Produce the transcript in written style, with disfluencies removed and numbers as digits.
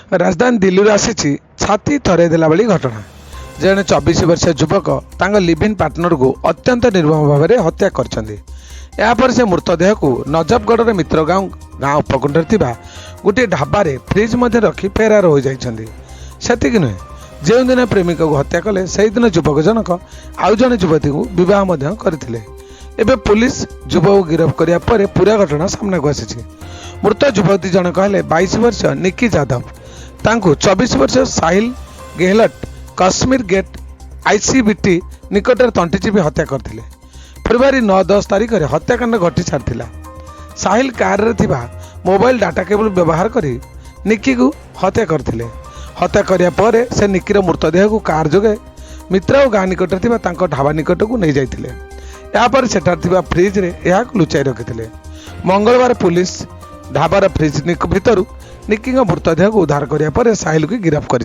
ରାଜଧାନୀ ଦିଲ୍ଲୀରୁ ଆସିଛି ଛାତି ଥରାଇ ଦେଲା ଭଳି ଘଟଣା। ଜଣେ 24 ବର୍ଷୀୟ ଯୁବକ ତାଙ୍କ ଲିଭ୍ ଇନ୍ ପାର୍ଟନରକୁ ଅତ୍ୟନ୍ତ ନିର୍ମମ ଭାବରେ ହତ୍ୟା କରିଛନ୍ତି। ଏହାପରେ ସେ ମୃତଦେହକୁ ନଜଫଗଡ଼ର ମିତ୍ରଗାଁव ଗାଁ ଉପକଣ୍ଠରେ ଥିବା ଗୋଟିଏ ଢାବାରେ ଫ୍ରିଜ୍ ମଧ୍ୟ ରଖି ଫେରାର ହୋଇଯାଇଛନ୍ତି। ସେତିକି ନୁହେଁ, ଯେଉଁଦିନ ପ୍ରେମିକାକୁ ହତ୍ୟା କଲେ, ସେହିଦିନ ଯୁବକ ଜଣକ ଆଉ ଜଣେ ଯୁବତୀଙ୍କୁ ବିବାହ ମଧ୍ୟ କରିଥିଲେ। ଏବେ ପୋଲିସ ଯୁବକକୁ ଗିରଫ କରିବା ପରେ ପୁରା ଘଟଣା ସାମ୍ନାକୁ ଆସିଛି। ମୃତ ଯୁବତୀ ଜଣକ ହେଲେ 22 ବର୍ଷୀୟ ନିକି ଯାଦବ। ତାଙ୍କୁ 24 ବର୍ଷୀୟ ସାହିଲ ଗେହଲଟ କଶ୍ମୀର ଗେଟ୍ ଆଇଏସବିଟି ନିକଟରେ ତଣ୍ଟି ଚିପି ହତ୍ୟା କରିଥିଲେ। ଫେବୃଆରୀ 9-10 ତାରିଖରେ ହତ୍ୟାକାଣ୍ଡ ଘଟି ସାରିଥିଲା। ସାହିଲ କାରରେ ଥିବା ମୋବାଇଲ ଡାଟା କେବୁଲ ବ୍ୟବହାର କରି ନିକିକୁ ହତ୍ୟା କରିଥିଲେ। ହତ୍ୟା କରିବା ପରେ ସେ ନିକିର ମୃତଦେହକୁ କାର୍ ଯୋଗେ ମିତ୍ରାଓ ଗାଁ ନିକଟରେ ଥିବା ତାଙ୍କ ଢାବା ନିକଟକୁ ନେଇଯାଇଥିଲେ। ଏହାପରେ ସେଠାରେ ଥିବା ଫ୍ରିଜ୍ରେ ଏହାକୁ ଲୁଚାଇ ରଖିଥିଲେ। ମଙ୍ଗଳବାର ପୋଲିସ ଢାବାର ଫ୍ରିଜ୍ ଭିତରୁ ନିକିଙ୍କ ମୃତଦେହକୁ ଉଦ୍ଧାର କରିବା ପରେ ସାହିଲକୁ ଗିରଫ କରିଛି।